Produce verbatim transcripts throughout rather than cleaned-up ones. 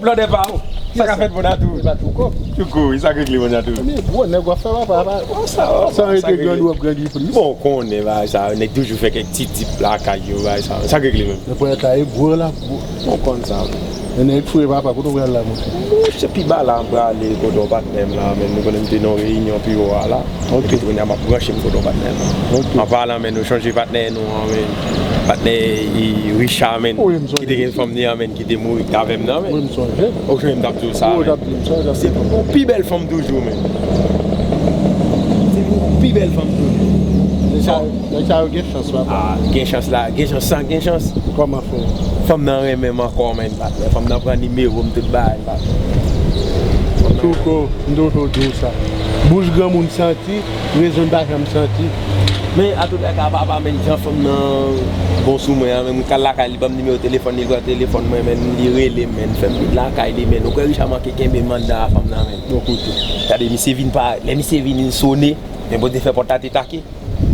Blòdè pa w. Sa ka fèt, Bon Natou? E pa Touko. Touko, wi, sa k regle, Bon Natou? Men gwo nèg w ap fè, papa, papa. Bon, sa va, sa sa rete grandi, w ap grandi plis. Bon, ou konnen bagay sa, nèg toujou fè kèk ti dip lakay yo, bagay sa. Sa k regle menm? Nèg pwèt la, e gwo la, gwo. Ou konn sa, wi. Men nèg fre, papa, kote w pral la, monchè? Monchè, pi ba la, m prale kote yon patnè m la, men nou konnen m te nan yon reyinyon pi wo a la. Ok. Epi tou kounye a m ap branche m kote yon patnè m la. Ok. An palan, men nou chanje patnè nou an, men. Patnè, e, Richard, men. Wi, m sonje. Ki te gen fanm li an, men, ki te mouri, ki t avè m nan, men. Wi, m sonje. Ok, m t ap di w sa, men. Wi, w t ap di m sa, w t ap di m. Se pou pi bèl fanm toujou, men. Se pou pi bèl fanm toujou. Nèg sa, nèg sa yo gen chans, papa. Ah, gen chans la, gen chans, sa gen chans. Kòman fè? Fanm nan renmen m ankò, men, patnè. Fanm nan pran nimewo m, tout bagay, patnè. Fanm nan Touko, m toujou di w sa. Bouch granmoun santi, rezon pa janm santi. Men, antoulèka, papa, men, jan fanm nan bon sou mwen an, men, m kal lakay li, ban m nimewo telefòn li, li pran telefòn mwen, men, li rele m, men, fè m vin lakay li, men, ou kwè Richard manke kenbe m anndan a fanm nan, men. Bon kote. Gade, misye vin pa, lè misye vin, li sone, men, bon, te fè pòt la te take.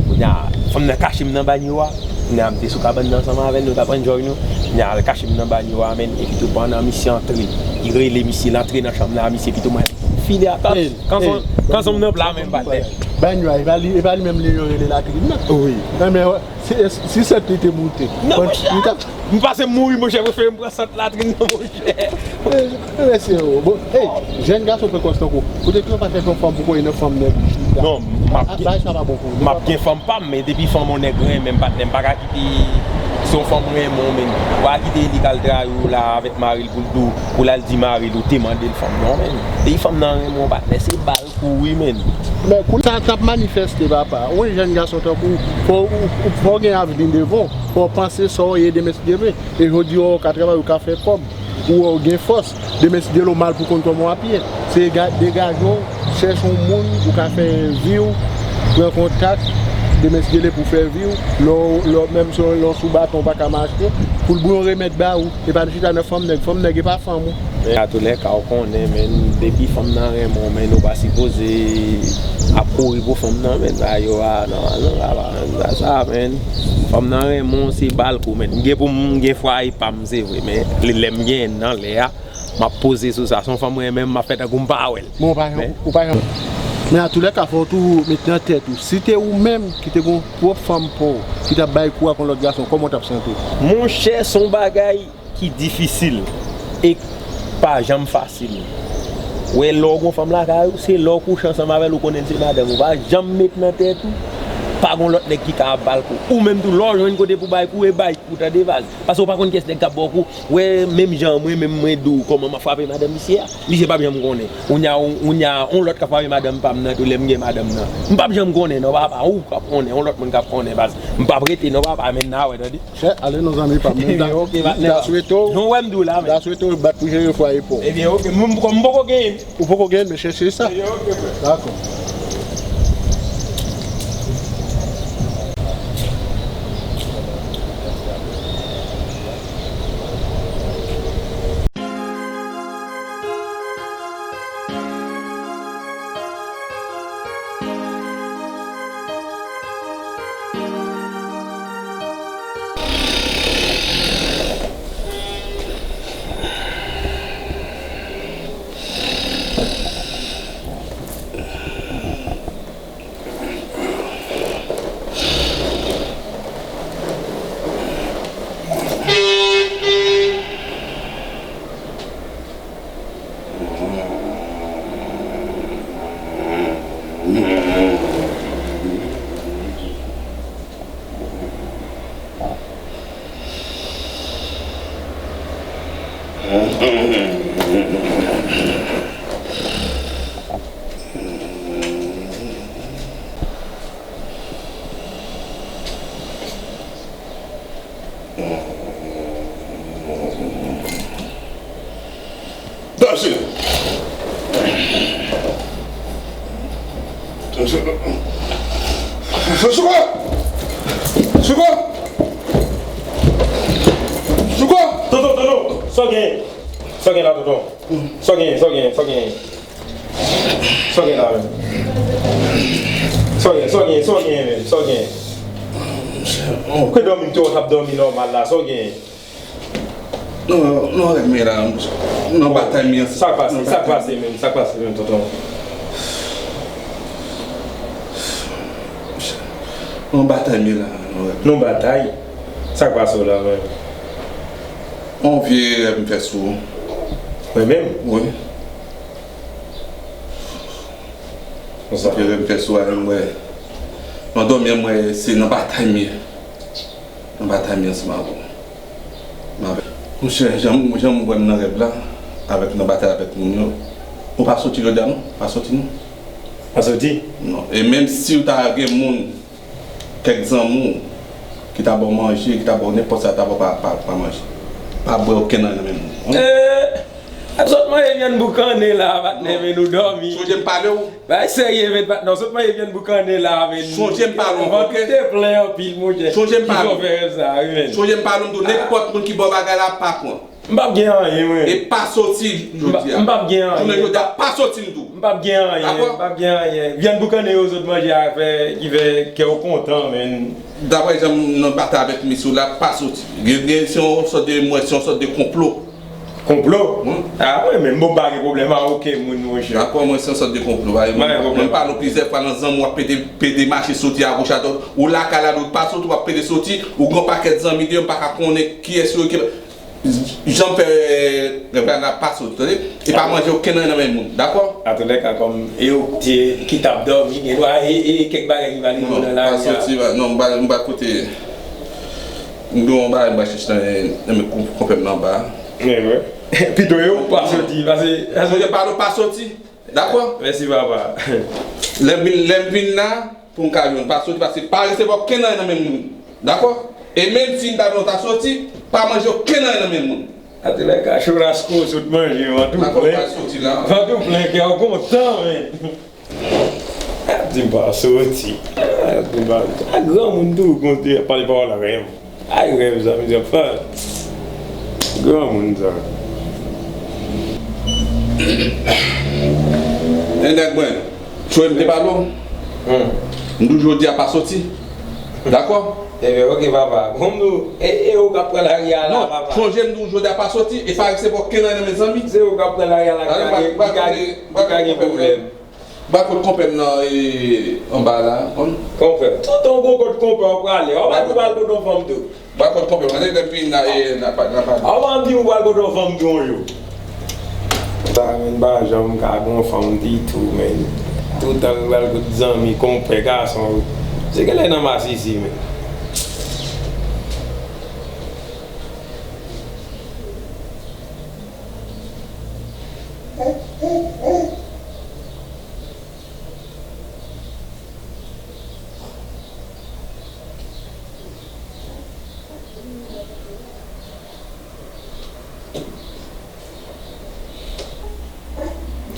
Kounye a, fanm nan kache m nan banyo a. Kounye a, m te sou kabann nan ansanm avè l, nou t ap pran djòy nou. Kounye a, l kache m nan banyo a, men, epi tou pandan misye antre, li rele misye, l antre nan chanm la, misye pito mwen file a kan, kanson, kanson m nan pla menm, patnè. Banyo a, e pa li, e pa li menm li yo rele latrin nan. Wi. Nan men, si, si sèt li te moute. Non, monchè. M pase m mouri, monchè, prefere m pran sant latrin nan, monchè. Mesye yo, bon, hey, jèn gason prekòs tankou w, ou te tou pa chèche yon fanm pou kòrye nan fanm nèg chita. Non, m ap gen, bagay sa pa bon pou ou. M ap gen fanm pa m, men depi fanm yon nèg renmen m, patnè, m pa ka kite, se yon fanm renmen w, men. Ou pa kite li k al trayi w la avèk mari l pou l di w, pou l al di mari l ou te mande l fanm. Non, men. Depi fanm nan renmen w, patnè, se bal pou wi, men. Men kou sa t ap manifeste, papa. Yon jèn gason tankou w, fò w, fò w gen avni devan w, fò w panse sa w ye demen si Dye vle. E jodi a, w ka travay, ou ka fè kòb. Ou wè w gen fòs, demen si Dye vle w mal pou konn kòman w ap ye. Se ga-, degaje w, chèche yon moun ou ka fè vi w, pran kontak, demen si Dye vle pou fè vi w, lè w, lè w, menm si w, lè w sou baton w pa ka mache, pou l bouyon remèd ba ou, e pa n chita nan fanm nèg, fanm nèg e pa fanm ou. Men atoulèka, ou konnen, men depi fanm nan renmen w, men ou pa sipoze ap kouri pou fanm nan, men sa yo a, nòmalman, sa pa menm sa, sa, men fanm nan renmen w, se bal kou, men m gen pou m gen fwaye pa m, se vre, men lè, lè m genyen nan lè a, m ap poze sou sa. Se yon fanm mwen menm, m ap fè tankou m pa wè l. Men ou pa janm, ou pa janm. Men atoulèka, fò w toujou met nan tèt ou, si te ou menm ki te gen yon pwòp fanm pa w, ki t ap bay kou ak yon lòt gason, kòman w t ap santi w? Monchè, se yon bagay ki difisil e k pa janm fasil. Wè, lè w gen yon fanm lakay ou, se lè w kouche ansanm avè l, ou konnen l se madanm ou. Pa janm met nan tèt ou, pa gen yon lòt nèg ki ka ap ba l kou. Ou menm tou, lè w jwenn kote pou bay kou, e bay kou, tande baz. Paske w pa konn kiyès nèg k ap ba w kou. Wè, menm jan mwen menm mwen di w kòman m ap frape madanm misye a, misye p ap janm konnen. Kounye a, kounye a, yon lòt k ap frape madanm pa m nan tou, lè m gen madanm nan. M p ap janm konnen non, papa, ou k ap konnen, yon lòt moun k ap konnen, baz. M p ap rete non, papa, men n a wè, tande. Chè, ale non, zanmi pa m. Ok, patnè. M ta swete w, jan w wè m di w la, men. M ta swete w bat pou jere fwaye pa w. Ebyen, ok, m, m, m poko genyen. Ou poko genyen, men chèche sa. Ebyen, ok, frè. Dakò. Damsèl! Damsèl! Souko! Souko! Souko! Tonton, tonton! Sa w gen? Sa w gen la, tonton? Sa w gen? Sa w gen? Sa w gen? Sa w gen la menm? Sa w gen? Sa w gen? Sa w gen menm? Sa w gen? Ke dòmi m te wè w t ap dòmi nòmal la, sa w gen? Non, non, rèd men la, nan batay m ye. Sa k pase, sa k pase menm, sa k pase menm, tonton? Nan batay m ye la, non, rèd. Nan batay? Sa k pase w la menm? On vye rèv m fè sou ou. Mwen menm? Wi. Konsa. Vye rèv m fè sou ou, mwen. Nan dòmi an, mwen, se nan batay m ye. Nan batay m ye ansanm avè w. M avè. Monchè, jan, jan m wè m nan rèv la, avèk nan batay avèk moun yo, ou pa soti jodi a non, pa soti non. Pa soti? Non. E menm si w ta gen moun, kèk zanmi w, ki ta ba w manje, ki ta ba w nenpòt sa, ta ba w pa, pa, pa manje. Pa bwè okenn nan men moun. Eh! Sot manje vyann boukannen la, patnè, men nou dòmi. Sonje m pale w. Bay serye, men patnè, sot manje vyann boukannen la, men. Sonje m pale w ankò, oke? Vant ou te plen anpil, monchè. Sonje m pale w. Ki fè w fè sa, wi, men. Sonje m pale w, m di w, nenpòt moun ki ba w bagay la, pa pran. M p ap gen anyen, mwen. E pa soti jodi a. M p ap gen anyen. Jounen jodi a, pa soti, m di w. M p ap gen anyen, m p ap gen anyen. Vyann boukannen yo sot manje a fè, ki fè kè w kontan, men. Daprè jan m nan batay avèk mesye w la, pa soti. Gen, gen, se yon sòt de, mwen, se yon sòt de konplo. Konplo? Wi. A, mwen menm, bon, m pa gen pwoblèm a okenn moun, monchè. Dakò, mwen, se yon sòt de konplo. Mwen, mwen pale w plizyè fwa nan zanmi w ap pede, pede mache soti agoch adwat. Ou lakay la, ou pa soti, w ap pede soti. Ou gen yon pakèt zanmi deyò, m pa ka konnen kiyès yo ki, jan m fè, eh, rèv la, pa soti, tande? E pa manje okenn nan men moun, dakò? Antouka, kòm e ou ki te, ki t ap dòmi, gen dwa e, e kèk bagay ki va rive w nan lari a. Non, pa soti, non, m pa, m pa kote. M gen yon bagay m pral chèche nan, nan men konpè m nan anba. Pito e ou pa soti, pase, pase. Mwen te pale w pa soti. Dakò? Mèsi, papa. Lè m vin, lè m vin la, pou m ka jwenn, pa soti, pase pa resevwa okenn nan men moun. Dakò? E menm si m ta vle w ta soti, pa manje okenn nan men moun. Antouka, chirasko sot manje, vant ou plen. Vant ou plen, kè w kontan, men. Ap di m pa soti. Ap di m pa, a granmoun tou, konte, ap pale pawòl rèv. Ay, rèv sa, mezanmi, fè. Granmoun sa. E nèg mwen, sonje m te pale w? Hmm. M di w jodi a pa soti. Dakò? Ebyen, oke, papa. Bon, m di w, e, e ou k ap pran lari a la, papa. Non, sonje m di w jodi a pa soti, e pa resevwa okenn nan men zanmi. Se ou k ap pran lari a la, ki ka gen, ki ka gen pwoblèm. Ba kot konpè m nan, e, anba la, konn. Konpè. Tonton, gon kot konpè w prale. Ou pa di w pral kot yon fanm tou. Ba kot konpè m nan, depi n a, e, n a pa, n a pa. Ou pa di w pral kot yon fanm tou yon jou. Sa menm pa janm ka gon fanm ditou, men. Toutan l pral kot zanmi, konpè, gason. Se genlè nan masisi, men.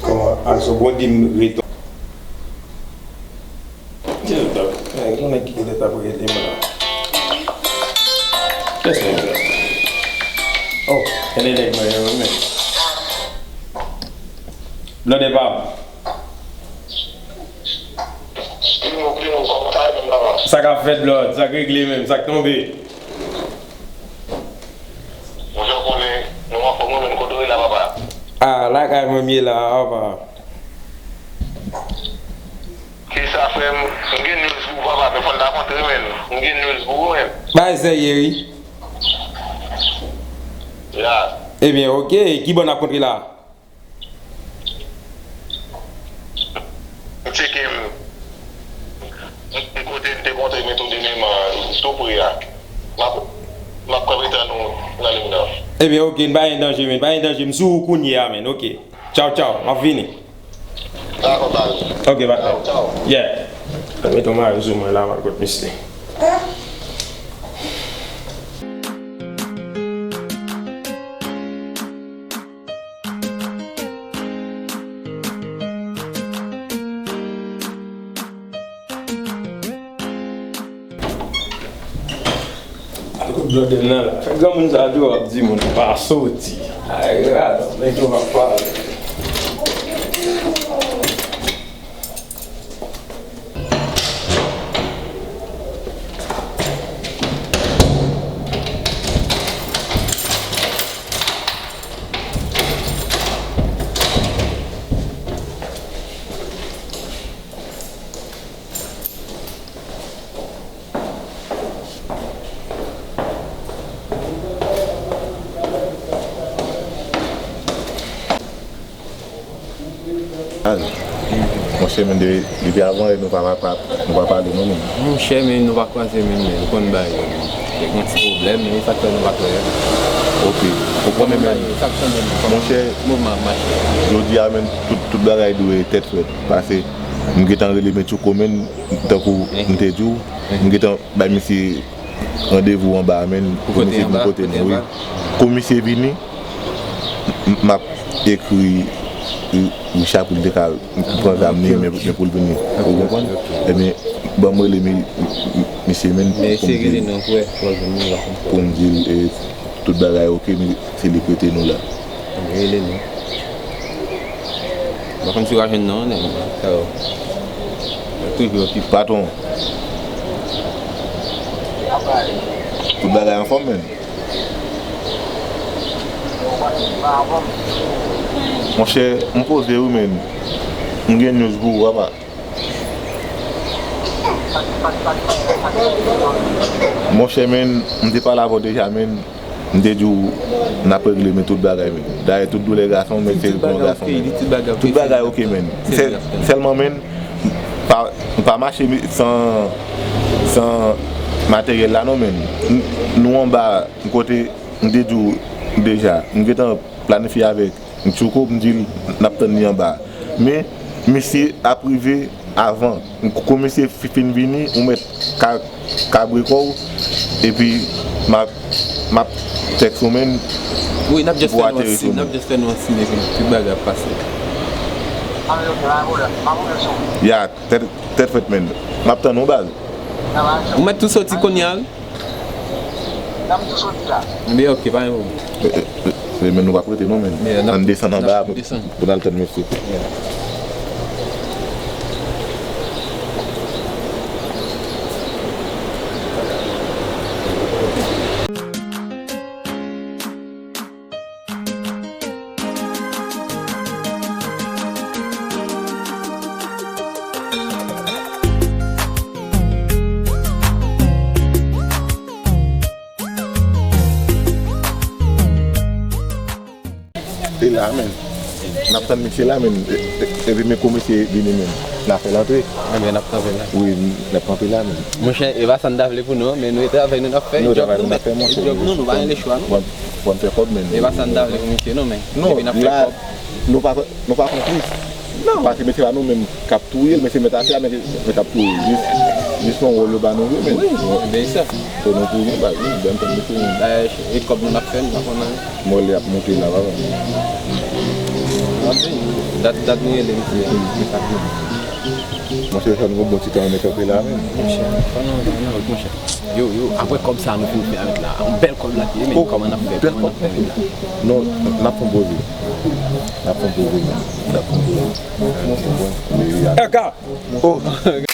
Kòman, aso bon di m reton. Ki lè t ap, eh, yon nèg ki lè t ap rele m la. Kiyès nèg sa? Oh, e nèg mwen yo, men. Blòdè pa m. Primo, primo, kòman sa ye menm papa? Sa k ap fèt, Blòd? Sa k regle menm? Sa k tonbe? Ou jan konnen, nou anfòm, ou menm kote w ye la, papa? Ah, lakay mwen m ye la, papa. Kisa, frè m? M gen news pou ou, papa, men fò n ta kontre, menn. M gen news pou ou, menn. Bagay serye, wi. Ya. Ebyen, oke. Ki bò n ap kontre la? M tcheke m. M kote n te kontre, men tou de menm, tou pre a. M ap, m ap kanpe tann ou nan liy nan. Ebyen, oke, n pa gen danje, men. Pa gen danje, m sou ou kounye a, men. Oke. Tchaw, tchaw. M ap vini. Dakò, baz. Ok, baz. Tchaw, tchaw. Yeah. Mete yon mayo sou mwen la, m al kot misye. Al kot blòdè m nan la. Fè granmoun sa di w ap di moun pa soti. Ay, gad, nèg yo ap pale. Monchè, men de, depi avan yè nou pa, pa, pa, nou pa pale non, men. Monchè, men nou pa kwaze men, men ou konn bagay yo, men. Te gen ti pwoblèm, men e sa k fè nou pa kwaze. Ok. Ou konnen, men, monchè, jodi a, men, tout, tout bagay dwe tèt frèt. Pase, m gentan rele men Tchouko, men, tankou m te di w, m gentan bay misye randevou anba a, men, pou misye vin kote nou, wi. Kou misye vini, m, m ap ekri Richard pou l te ka pran zam li, men, men pou l vini. Ou konprann? Ebyen, ban m rele mi, mi, misye, men, pou m di l, e, tout bagay ok, men se li k rete nou la. Rele nou. M pa konn si w a jwenn non, nèg. Sa yo. Yo toujou okipe. Patwon. Tout bagay anfòm, men. Monchè, m poze wi, men. M gen news pou ou, papa. Monchè, men, m te pale avè w deja, men. M te di w n ap regle, men tout bagay, men. Dayè, tout doulè gason, men se repon gason, men. Tout bagay ok, men. Sèlman, men, pa, pa mache, men, san, san materyèl la, non, men. Nou anba, kote m te di w deja, m gentan planifye avèk Tchouko, m di l n ap tann li anba. Men, misye ap rive avan. Kou misye fi-, fin vini, ou mèt ka-, kabre kò w, epi m ap, m ap tèks ou, men, wi, n ap just fè nou an siy, n ap just fè nou an siy, epi tout bagay ap pase. Ya, tèt, tèt frèt, men. M ap tann ou, baz. Ou mèt tou soti kounye a, wi. N ap tou soti la. Ebyen, ok, pa gen pwoblèm. E, e, e, men nou p ap rete non, men. Ann desann anba pou n al tann mesye. E la, men. N ap tann misye la, men. E, e, epi men kou misye vini, men. N a fè l antre. Ebyen, n ap kanpe la. Wi, n ap kanpe la, men. Monchè, e pa sa n ta vle pou nou, men nou e travay nou n ap fè. Nou e travay nou n ap fè, monchè. Djòb nou, nou pa gen lechwa, non. Bon, bon, fè kòb, men. E pa sa n ta vle pou misye, non, men. Non, epi n ap fè kòb. Nou pa, nou pa konplis. Non. Paske mesye pa nou menm k ap touye l, men se mèt afè a, men se mèt ap touye l. Jis, jis yon wòl yo ba nou jwe, men. Wi, ebyen, e sa. Fò nou touye l, ba, wi, ban m tann mesye, men. Dayè, e kòb nou n ap fè, nou pa konn anyen. Mòlè ap moute la, papa. Anpil. Dat, dat nou rele misye. Monchè, sa nou gon bon ti tan nan kanpe la, men. Monchè, fò nou, nou, monchè. Yo, yo, apre kòb sa nou fin fè avèk la. Yon bèl kòb la te ye, men kòman n ap fè, kòman n ap fè avèk la? Non, n ap fè yon poze. N ap fè yon poze, men. N ap fè yon poze. N ap fè yon poze. Eka! Oh!